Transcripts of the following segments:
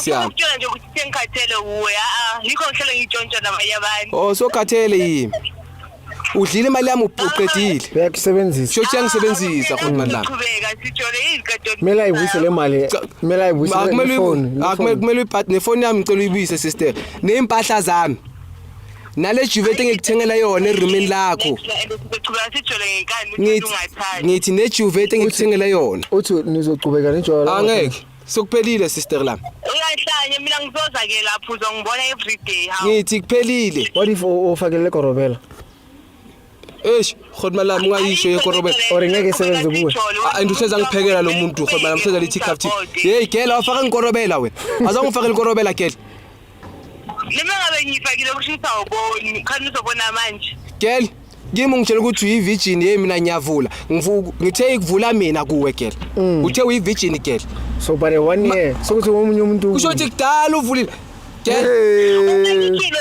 Nkosi yami. Ukutshela nje ukuthi sengikhathele wuwe, a yikho ngihlale ngitshontsha nabanye abantu. Oh, sokhathele yimi. Udlile imali yami, uqedile. Uyakusebenzisa. Shothi yangisebenzisa, Grootman lami. Qhubeka sijole iziqedo. Kumele ayibuyise le mali. Kumele ayibuyise Ah, kumele le phone. ah, kumele uyibhadale nefoni yami, ngicela uyibuyise, sister. Ney'mpahla zami. Nale juvet engikuthengela yona erumini lakho. Sizoqhubeka sijole ngenkani Ngithi ungathandi. Ngithi nejuvet engikuthengela yona. Uthi nizoqhubeka nijolo. Angeke. Sokuphelile, sister lami. Uyahlanye, mina ngizoza ke lapho, uzongibona every day, hawu. Ngithi kuphelile. What if ufakele korobela? Eish, Grootman lami, ungayisho yekorobela. Or ngeke isebenze kuwe. Ah, and uhleza ngiphekela lo muntu, Grootman lami, uhleza lithi cup tea. Hey girl, awufaka ngikorobela wena. Azange ufake ikorobela, girl. Noma ngabe ngiyifakile, kusho ukuthi awuboni, khani uzobona manje. Girl, kimi ungitshela ukuthi uyi-virgin, hey, mina ngiyavula. Ngithe ikuvula mina kuwe, girl. Uthe uyi-virgin, girl. So but one year sokuthi omunye umuntu Kusho ukuthi kudala uvulile. Girl, Unikile.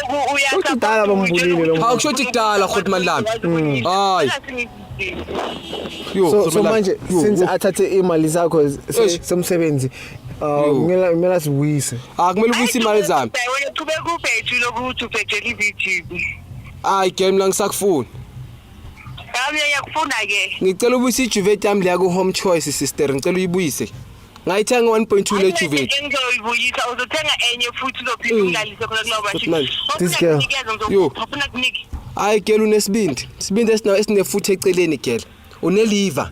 Uthi kudala bambulile lo muntu. Hawu, kusho ukuthi kudala, Grootman lami. Hayi. Yo, So Grootman lami. manje Yo, since yo. athathe imali zakho Eish. semsebenzi, Yo. kumele asibuyise. Ah, kumele ubuyise imali zami. Wena qhubeka ubheje lokuthi ubhejela i-virgin. Hayi girl, mina ngisakufuni. Hayi, ngiyakufuna ke. Ngicela ubuyise ijuvet yami leya ku-Home Choice, sister. Ngicela uyibuyise. Ngayithenga 1.2 le juvet. Engizoyibuyisa, uzothenga enye futhi, uzophinda ungilalise khona kulowo. Grootman. This girl. Yo. Ufuna kunike. Hayi girl, unesibindi. Isibindi esinefuthe eceleni, girl. Uneliver.